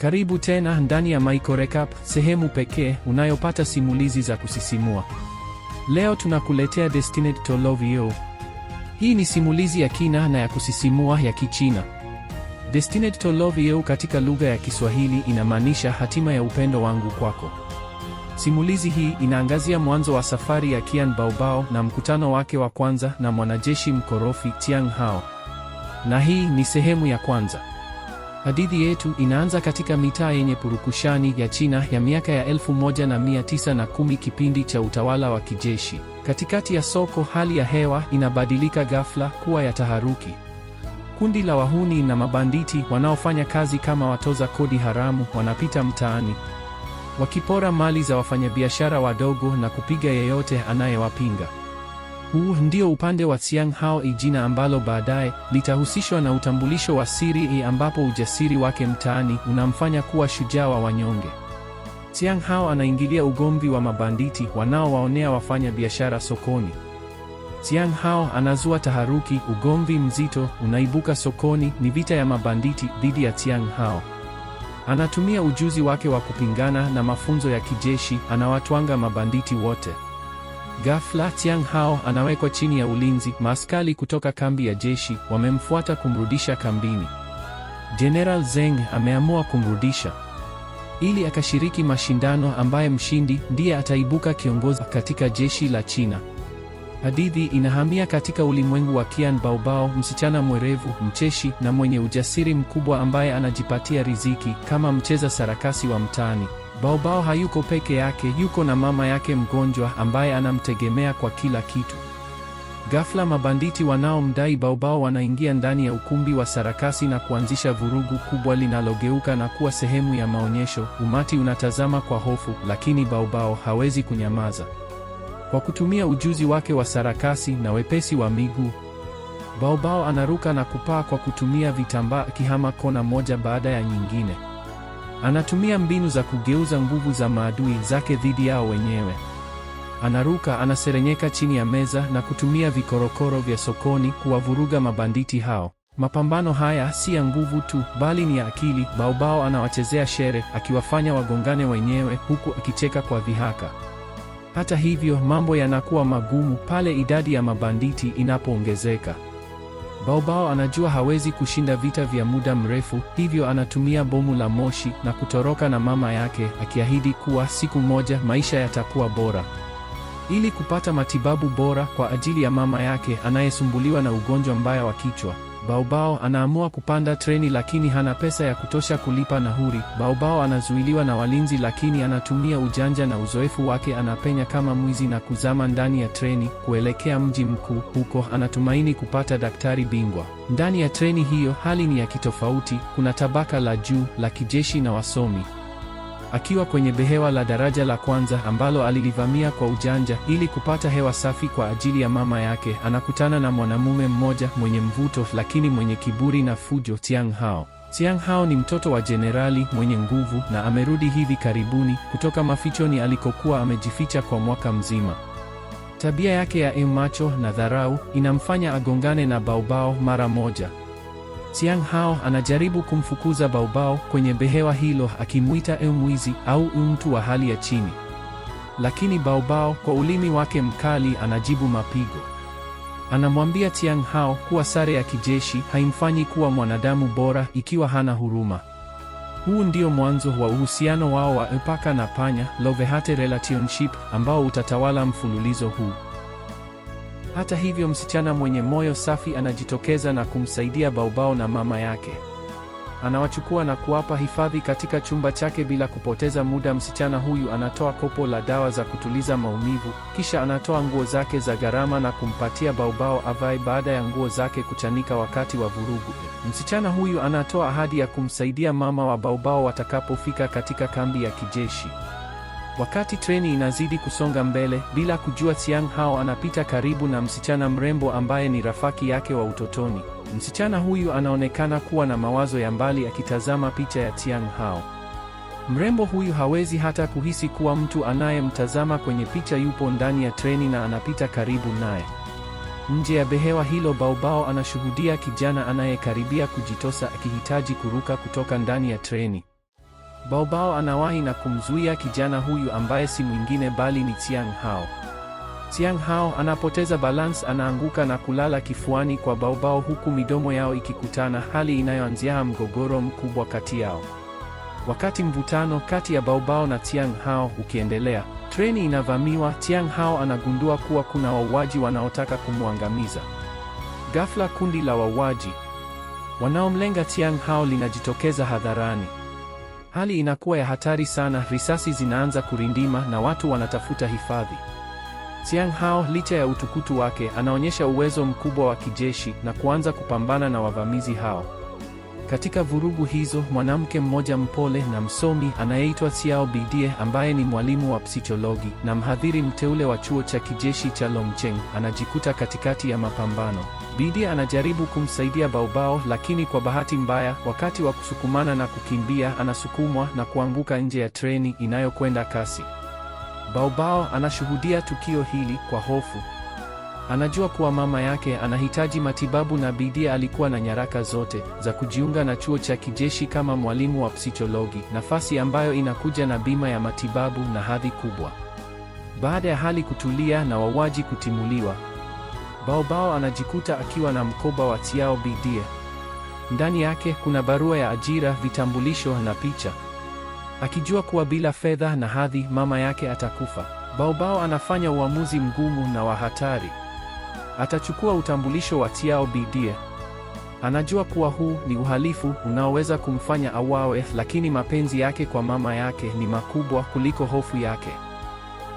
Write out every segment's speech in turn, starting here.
Karibu tena ndani ya Maiko Recap, sehemu pekee unayopata simulizi za kusisimua. Leo tunakuletea Destined to Love You. Hii ni simulizi ya kina na ya kusisimua ya Kichina. Destined to Love You katika lugha ya Kiswahili inamaanisha hatima ya upendo wangu kwako. Simulizi hii inaangazia mwanzo wa safari ya Qian Baobao na mkutano wake wa kwanza na mwanajeshi mkorofi Tiang Hao. Na hii ni sehemu ya kwanza. Hadithi yetu inaanza katika mitaa yenye purukushani ya China ya miaka ya 1910, kipindi cha utawala wa kijeshi. Katikati ya soko, hali ya hewa inabadilika ghafla kuwa ya taharuki. Kundi la wahuni na mabanditi wanaofanya kazi kama watoza kodi haramu wanapita mtaani, wakipora mali za wafanyabiashara wadogo na kupiga yeyote anayewapinga. Huu ndio upande wa Xiang Hao, jina ambalo baadaye litahusishwa na utambulisho wa siri, ambapo ujasiri wake mtaani unamfanya kuwa shujaa wa wanyonge. Xiang Hao anaingilia ugomvi wa mabanditi wanaowaonea wafanya biashara sokoni. Xiang Hao anazua taharuki, ugomvi mzito unaibuka sokoni, ni vita ya mabanditi dhidi ya Xiang Hao. Anatumia ujuzi wake wa kupingana na mafunzo ya kijeshi, anawatwanga mabanditi wote. Ghafla Tiang Hao anawekwa chini ya ulinzi. Maaskari kutoka kambi ya jeshi wamemfuata kumrudisha kambini. General Zeng ameamua kumrudisha ili akashiriki mashindano ambaye mshindi ndiye ataibuka kiongozi katika jeshi la China. Hadithi inahamia katika ulimwengu wa Qian Baobao, msichana mwerevu, mcheshi na mwenye ujasiri mkubwa ambaye anajipatia riziki kama mcheza sarakasi wa mtaani. Baobao hayuko peke yake, yuko na mama yake mgonjwa ambaye anamtegemea kwa kila kitu. Ghafla mabanditi wanaomdai Baobao wanaingia ndani ya ukumbi wa sarakasi na kuanzisha vurugu kubwa linalogeuka na kuwa sehemu ya maonyesho. Umati unatazama kwa hofu, lakini Baobao hawezi kunyamaza. Kwa kutumia ujuzi wake wa sarakasi na wepesi wa miguu, Baobao anaruka na kupaa kwa kutumia vitambaa, akihama kona moja baada ya nyingine. Anatumia mbinu za kugeuza nguvu za maadui zake dhidi yao wenyewe. Anaruka, anaserenyeka chini ya meza na kutumia vikorokoro vya sokoni kuwavuruga mabanditi hao. Mapambano haya si ya nguvu tu, bali ni ya akili. Baobao anawachezea shere, akiwafanya wagongane wenyewe huku akicheka kwa dhihaka. Hata hivyo, mambo yanakuwa magumu pale idadi ya mabanditi inapoongezeka. Baobao anajua hawezi kushinda vita vya muda mrefu, hivyo anatumia bomu la moshi na kutoroka na mama yake, akiahidi kuwa siku moja maisha yatakuwa bora. Ili kupata matibabu bora kwa ajili ya mama yake anayesumbuliwa na ugonjwa mbaya wa kichwa. Baobao anaamua kupanda treni lakini hana pesa ya kutosha kulipa nauli. Baobao anazuiliwa na walinzi lakini anatumia ujanja na uzoefu wake, anapenya kama mwizi na kuzama ndani ya treni kuelekea mji mkuu. Huko anatumaini kupata daktari bingwa. Ndani ya treni hiyo hali ni ya kitofauti. Kuna tabaka la juu la kijeshi na wasomi. Akiwa kwenye behewa la daraja la kwanza ambalo alilivamia kwa ujanja ili kupata hewa safi kwa ajili ya mama yake, anakutana na mwanamume mmoja mwenye mvuto lakini mwenye kiburi na fujo, Tiang Hao. Tiang Hao ni mtoto wa jenerali mwenye nguvu na amerudi hivi karibuni kutoka mafichoni alikokuwa amejificha kwa mwaka mzima. Tabia yake ya macho na dharau inamfanya agongane na Baobao mara moja. Tiang Hao anajaribu kumfukuza Baobao kwenye behewa hilo akimuita mwizi au mtu wa hali ya chini, lakini Baobao kwa ulimi wake mkali anajibu mapigo. Anamwambia Tiang Hao kuwa sare ya kijeshi haimfanyi kuwa mwanadamu bora ikiwa hana huruma. Huu ndio mwanzo wa uhusiano wao wa paka na panya, love-hate relationship, ambao utatawala mfululizo huu. Hata hivyo, msichana mwenye moyo safi anajitokeza na kumsaidia Baobao na mama yake. Anawachukua na kuwapa hifadhi katika chumba chake bila kupoteza muda. Msichana huyu anatoa kopo la dawa za kutuliza maumivu, kisha anatoa nguo zake za gharama na kumpatia Baobao avae baada ya nguo zake kuchanika wakati wa vurugu. Msichana huyu anatoa ahadi ya kumsaidia mama wa Baobao watakapofika katika kambi ya kijeshi. Wakati treni inazidi kusonga mbele, bila kujua Tiang Hao anapita karibu na msichana mrembo ambaye ni rafiki yake wa utotoni. Msichana huyu anaonekana kuwa na mawazo ya mbali akitazama picha ya Tiang Hao. Mrembo huyu hawezi hata kuhisi kuwa mtu anayemtazama kwenye picha yupo ndani ya treni na anapita karibu naye. Nje ya behewa hilo, Baobao anashuhudia kijana anayekaribia kujitosa akihitaji kuruka kutoka ndani ya treni. Baobao anawahi na kumzuia kijana huyu ambaye si mwingine bali ni Chiang Hao. Chiang Hao anapoteza balance, anaanguka na kulala kifuani kwa Baobao huku midomo yao ikikutana, hali inayoanzia mgogoro mkubwa kati yao. Wakati mvutano kati ya Baobao na Chiang Hao ukiendelea, treni inavamiwa. Chiang Hao anagundua kuwa kuna wauaji wanaotaka kumwangamiza. Ghafla kundi la wauaji wanaomlenga Chiang Hao linajitokeza hadharani. Hali inakuwa ya hatari sana, risasi zinaanza kurindima na watu wanatafuta hifadhi. Chiang Hao licha ya utukutu wake, anaonyesha uwezo mkubwa wa kijeshi na kuanza kupambana na wavamizi hao. Katika vurugu hizo, mwanamke mmoja mpole na msomi anayeitwa Xiao Bidie ambaye ni mwalimu wa psichologi na mhadhiri mteule wa chuo cha kijeshi cha Longcheng anajikuta katikati ya mapambano. Bidie anajaribu kumsaidia Baobao, lakini kwa bahati mbaya, wakati wa kusukumana na kukimbia, anasukumwa na kuanguka nje ya treni inayokwenda kasi. Baobao anashuhudia tukio hili kwa hofu. Anajua kuwa mama yake anahitaji matibabu na Bidie alikuwa na nyaraka zote za kujiunga na chuo cha kijeshi kama mwalimu wa psichologi, nafasi ambayo inakuja na bima ya matibabu na hadhi kubwa. Baada ya hali kutulia na wauaji kutimuliwa, Baobao anajikuta akiwa na mkoba wa Tiao Bidie. Ndani yake kuna barua ya ajira, vitambulisho na picha. Akijua kuwa bila fedha na hadhi mama yake atakufa, Baobao anafanya uamuzi mgumu na wa hatari. Atachukua utambulisho wa Tiao Bidie. Anajua kuwa huu ni uhalifu unaoweza kumfanya auawe, lakini mapenzi yake kwa mama yake ni makubwa kuliko hofu yake.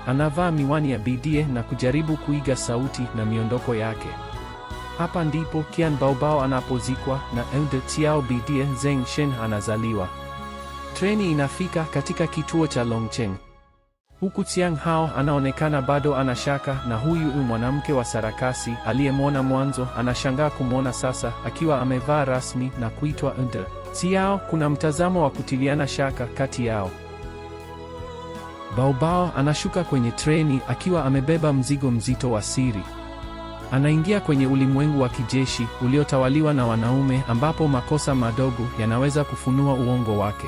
Anavaa miwani ya Bidie na kujaribu kuiga sauti na miondoko yake. Hapa ndipo Qian Baobao anapozikwa na Ende Tiao Bidie Zeng Shen anazaliwa. Treni inafika katika kituo cha Longcheng. Huku Chiang Hao anaonekana bado anashaka na huyu mwanamke wa sarakasi aliyemwona mwanzo, anashangaa kumwona sasa akiwa amevaa rasmi na kuitwa Ende Tiao. Kuna mtazamo wa kutiliana shaka kati yao. Baobao anashuka kwenye treni akiwa amebeba mzigo mzito wa siri. Anaingia kwenye ulimwengu wa kijeshi uliotawaliwa na wanaume ambapo makosa madogo yanaweza kufunua uongo wake.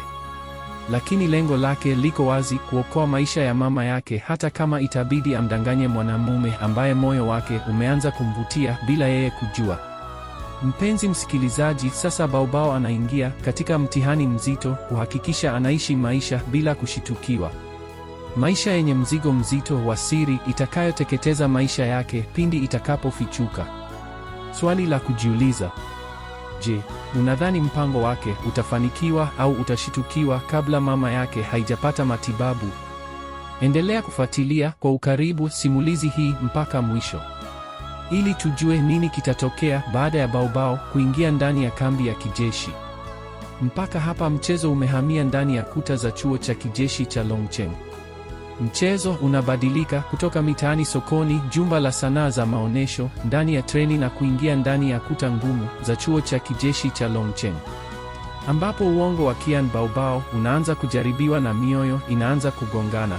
Lakini lengo lake liko wazi: kuokoa maisha ya mama yake, hata kama itabidi amdanganye mwanamume ambaye moyo wake umeanza kumvutia bila yeye kujua. Mpenzi msikilizaji, sasa Baobao anaingia katika mtihani mzito kuhakikisha anaishi maisha bila kushitukiwa. Maisha yenye mzigo mzito wa siri itakayoteketeza maisha yake pindi itakapofichuka. Swali la kujiuliza: je, unadhani mpango wake utafanikiwa au utashitukiwa kabla mama yake haijapata matibabu? Endelea kufuatilia kwa ukaribu simulizi hii mpaka mwisho ili tujue nini kitatokea baada ya Baobao kuingia ndani ya kambi ya kijeshi. Mpaka hapa mchezo umehamia ndani ya kuta za chuo cha kijeshi cha Longcheng. Mchezo unabadilika kutoka mitaani, sokoni, jumba la sanaa za maonyesho, ndani ya treni na kuingia ndani ya kuta ngumu za chuo cha kijeshi cha Longcheng, ambapo uongo wa Qian Baobao unaanza kujaribiwa na mioyo inaanza kugongana.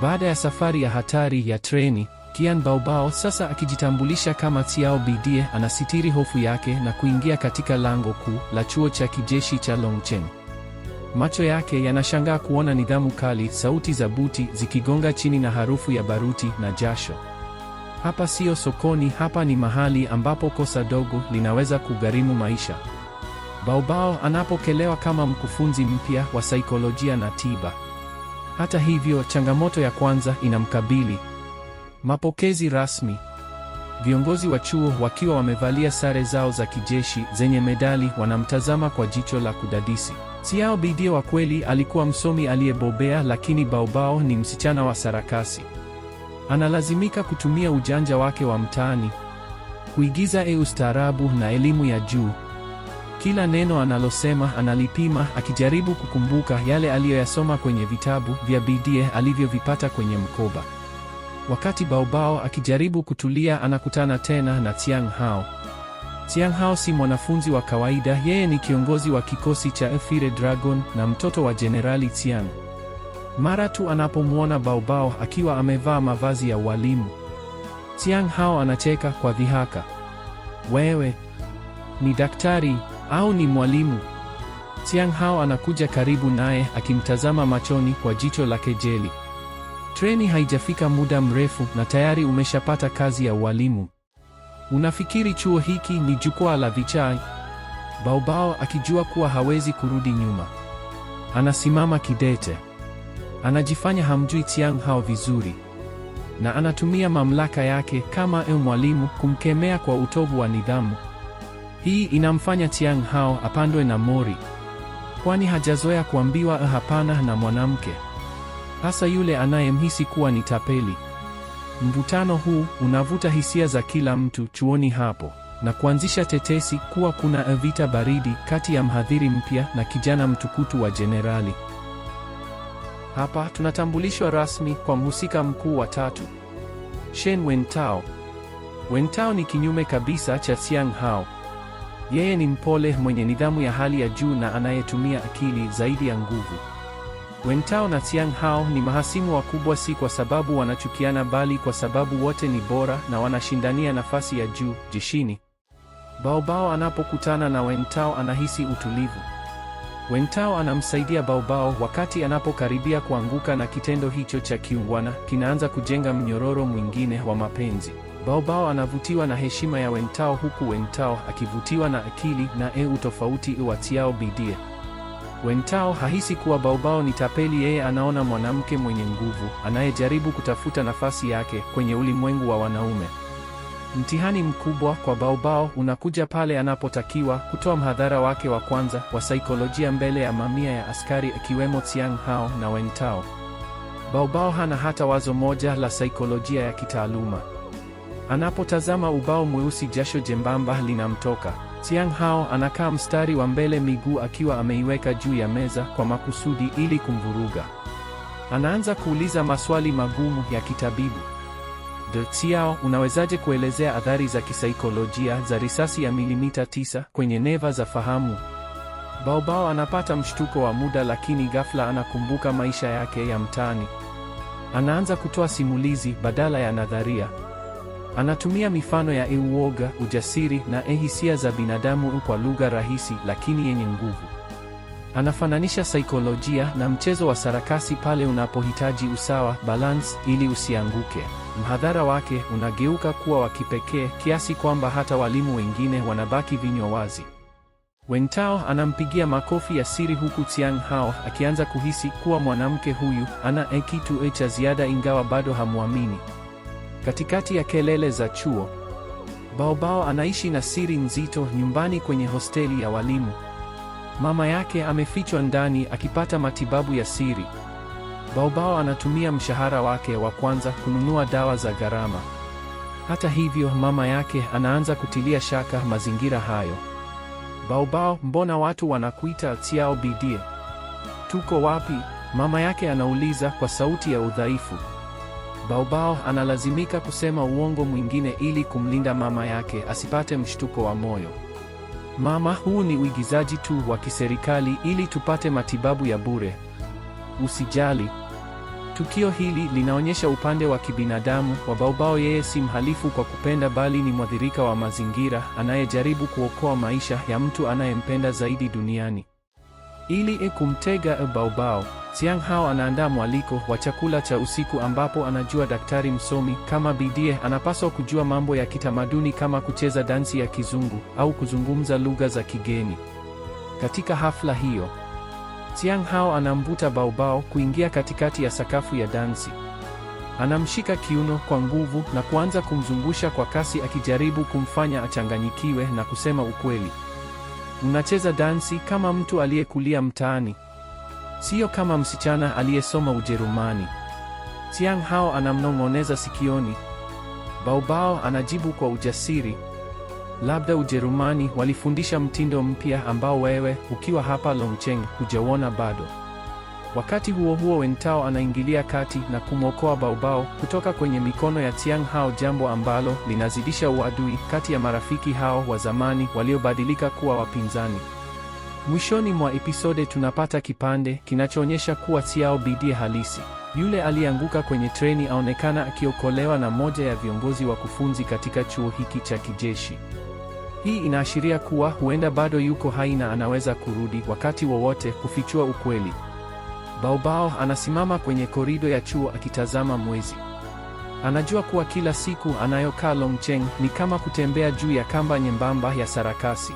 Baada ya safari ya hatari ya treni, Qian Baobao sasa akijitambulisha kama Xiao Bidie anasitiri hofu yake na kuingia katika lango kuu la chuo cha kijeshi cha Longcheng. Macho yake yanashangaa kuona nidhamu kali, sauti za buti zikigonga chini na harufu ya baruti na jasho. Hapa siyo sokoni, hapa ni mahali ambapo kosa dogo linaweza kugharimu maisha. Baobao anapokelewa kama mkufunzi mpya wa saikolojia na tiba. Hata hivyo, changamoto ya kwanza inamkabili. Mapokezi rasmi. Viongozi wa chuo wakiwa wamevalia sare zao za kijeshi zenye medali wanamtazama kwa jicho la kudadisi. Xiao Bidie wa kweli alikuwa msomi aliyebobea, lakini Baobao ni msichana wa sarakasi. Analazimika kutumia ujanja wake wa mtaani kuigiza ustaarabu na elimu ya juu. Kila neno analosema analipima, akijaribu kukumbuka yale aliyoyasoma kwenye vitabu vya Bidie alivyovipata kwenye mkoba. Wakati Baobao akijaribu kutulia, anakutana tena na Chiang Hao. Chiang Hao si mwanafunzi wa kawaida, yeye ni kiongozi wa kikosi cha Fire Dragon na mtoto wa Jenerali Chiang. Mara tu anapomwona Baobao akiwa amevaa mavazi ya walimu, Chiang Hao anacheka kwa dhihaka. Wewe ni daktari au ni mwalimu? Xiang Hao anakuja karibu naye akimtazama machoni kwa jicho la kejeli. Treni haijafika muda mrefu na tayari umeshapata kazi ya ualimu. Unafikiri chuo hiki ni jukwaa la vichaa? Baobao akijua kuwa hawezi kurudi nyuma, anasimama kidete. Anajifanya hamjui Xiang Hao vizuri na anatumia mamlaka yake kama mwalimu kumkemea kwa utovu wa nidhamu. Hii inamfanya Xiang Hao apandwe na mori, kwani hajazoea kuambiwa hapana na mwanamke, hasa yule anayemhisi kuwa ni tapeli. Mvutano huu unavuta hisia za kila mtu chuoni hapo na kuanzisha tetesi kuwa kuna vita baridi kati ya mhadhiri mpya na kijana mtukutu wa jenerali. Hapa tunatambulishwa rasmi kwa mhusika mkuu wa tatu, Shen Wentao. Wentao ni kinyume kabisa cha Xiang Hao. Yeye ni mpole, mwenye nidhamu ya hali ya juu na anayetumia akili zaidi ya nguvu. Wentao na Xiang Hao ni mahasimu wakubwa, si kwa sababu wanachukiana, bali kwa sababu wote ni bora na wanashindania nafasi ya juu jeshini. Baobao anapokutana na Wentao anahisi utulivu. Wentao anamsaidia Baobao wakati anapokaribia kuanguka, na kitendo hicho cha kiungwana kinaanza kujenga mnyororo mwingine wa mapenzi. Baobao anavutiwa na heshima ya Wentao huku Wentao akivutiwa na akili na utofauti wa Tiao Bidie. Wentao hahisi kuwa Baobao ni tapeli. Yeye anaona mwanamke mwenye nguvu anayejaribu kutafuta nafasi yake kwenye ulimwengu wa wanaume. Mtihani mkubwa kwa Baobao unakuja pale anapotakiwa kutoa mhadhara wake wa kwanza wa saikolojia mbele ya mamia ya askari akiwemo Xiang Hao na Wentao. Baobao hana hata wazo moja la saikolojia ya kitaaluma. Anapotazama ubao mweusi, jasho jembamba linamtoka. Xiang Hao anakaa mstari wa mbele, miguu akiwa ameiweka juu ya meza kwa makusudi ili kumvuruga. Anaanza kuuliza maswali magumu ya kitabibu. Xiao, unawezaje kuelezea athari za kisaikolojia za risasi ya milimita 9 kwenye neva za fahamu? Baobao anapata mshtuko wa muda, lakini ghafla anakumbuka maisha yake ya mtaani. Anaanza kutoa simulizi badala ya nadharia. Anatumia mifano ya uoga, ujasiri na hisia za binadamu kwa lugha rahisi lakini yenye nguvu. Anafananisha saikolojia na mchezo wa sarakasi pale unapohitaji usawa, balance, ili usianguke. Mhadhara wake unageuka kuwa wa kipekee kiasi kwamba hata walimu wengine wanabaki vinywa wazi. Wentao anampigia makofi ya siri huku Xiang Hao akianza kuhisi kuwa mwanamke huyu ana kitu cha ziada ingawa bado hamwamini. Katikati ya kelele za chuo, Baobao anaishi na siri nzito nyumbani kwenye hosteli ya walimu. Mama yake amefichwa ndani akipata matibabu ya siri. Baobao anatumia mshahara wake wa kwanza kununua dawa za gharama. Hata hivyo, mama yake anaanza kutilia shaka mazingira hayo. Baobao, mbona watu wanakuita Xiao Bidie? Tuko wapi? Mama yake anauliza kwa sauti ya udhaifu. Baobao analazimika kusema uongo mwingine ili kumlinda mama yake asipate mshtuko wa moyo. Mama, huu ni uigizaji tu wa kiserikali ili tupate matibabu ya bure. Usijali. Tukio hili linaonyesha upande wa kibinadamu wa Baobao. Yeye si mhalifu kwa kupenda, bali ni mwathirika wa mazingira anayejaribu kuokoa maisha ya mtu anayempenda zaidi duniani. Ili kumtega Baobao, Xiang Hao anaandaa mwaliko wa chakula cha usiku ambapo anajua daktari msomi kama Bidie anapaswa kujua mambo ya kitamaduni kama kucheza dansi ya kizungu au kuzungumza lugha za kigeni. Katika hafla hiyo, Xiang Hao anamvuta Baobao kuingia katikati ya sakafu ya dansi. Anamshika kiuno kwa nguvu na kuanza kumzungusha kwa kasi akijaribu kumfanya achanganyikiwe na kusema ukweli. Unacheza dansi kama mtu aliyekulia mtaani, sio kama msichana aliyesoma Ujerumani. Xiang Hao anamnong'oneza sikioni. Baobao anajibu kwa ujasiri. Labda Ujerumani walifundisha mtindo mpya ambao wewe ukiwa hapa Longcheng hujauona bado. Wakati huo huo, Wentao anaingilia kati na kumwokoa Baobao kutoka kwenye mikono ya Xiang Hao, jambo ambalo linazidisha uadui kati ya marafiki hao wa zamani waliobadilika kuwa wapinzani. Mwishoni mwa episode tunapata kipande kinachoonyesha kuwa Xiao Bidie halisi, yule aliyeanguka kwenye treni, aonekana akiokolewa na moja ya viongozi wakufunzi katika chuo hiki cha kijeshi. Hii inaashiria kuwa huenda bado yuko hai na anaweza kurudi wakati wowote kufichua ukweli. Baobao anasimama kwenye korido ya chuo akitazama mwezi. Anajua kuwa kila siku anayokaa Longcheng ni kama kutembea juu ya kamba nyembamba ya sarakasi.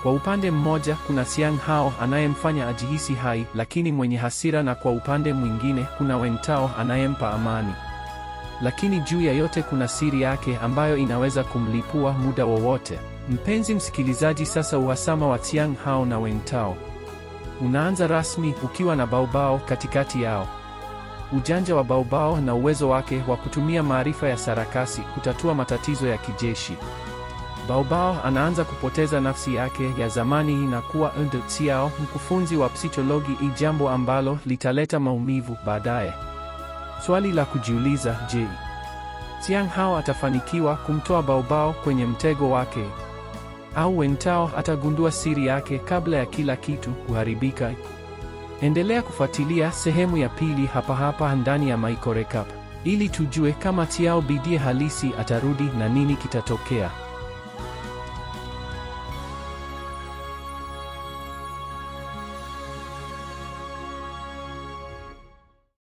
Kwa upande mmoja kuna Xiang Hao anayemfanya ajihisi hai lakini mwenye hasira, na kwa upande mwingine kuna Wentao anayempa amani. Lakini juu ya yote kuna siri yake ambayo inaweza kumlipua muda wowote. Mpenzi msikilizaji, sasa uhasama wa Xiang Hao na Wentao unaanza rasmi ukiwa na Baobao katikati yao. Ujanja wa Baobao na uwezo wake wa kutumia maarifa ya sarakasi kutatua matatizo ya kijeshi. Baobao anaanza kupoteza nafsi yake ya zamani na kuwa Xiao, mkufunzi wa psichologi, jambo ambalo litaleta maumivu baadaye. Swali la kujiuliza, je, Xiang Hao atafanikiwa kumtoa Baobao kwenye mtego wake? Au Wentao atagundua siri yake kabla ya kila kitu kuharibika? Endelea kufuatilia sehemu ya pili hapa hapa ndani ya Maiko Recap ili tujue kama Xiao Bidie halisi atarudi na nini kitatokea.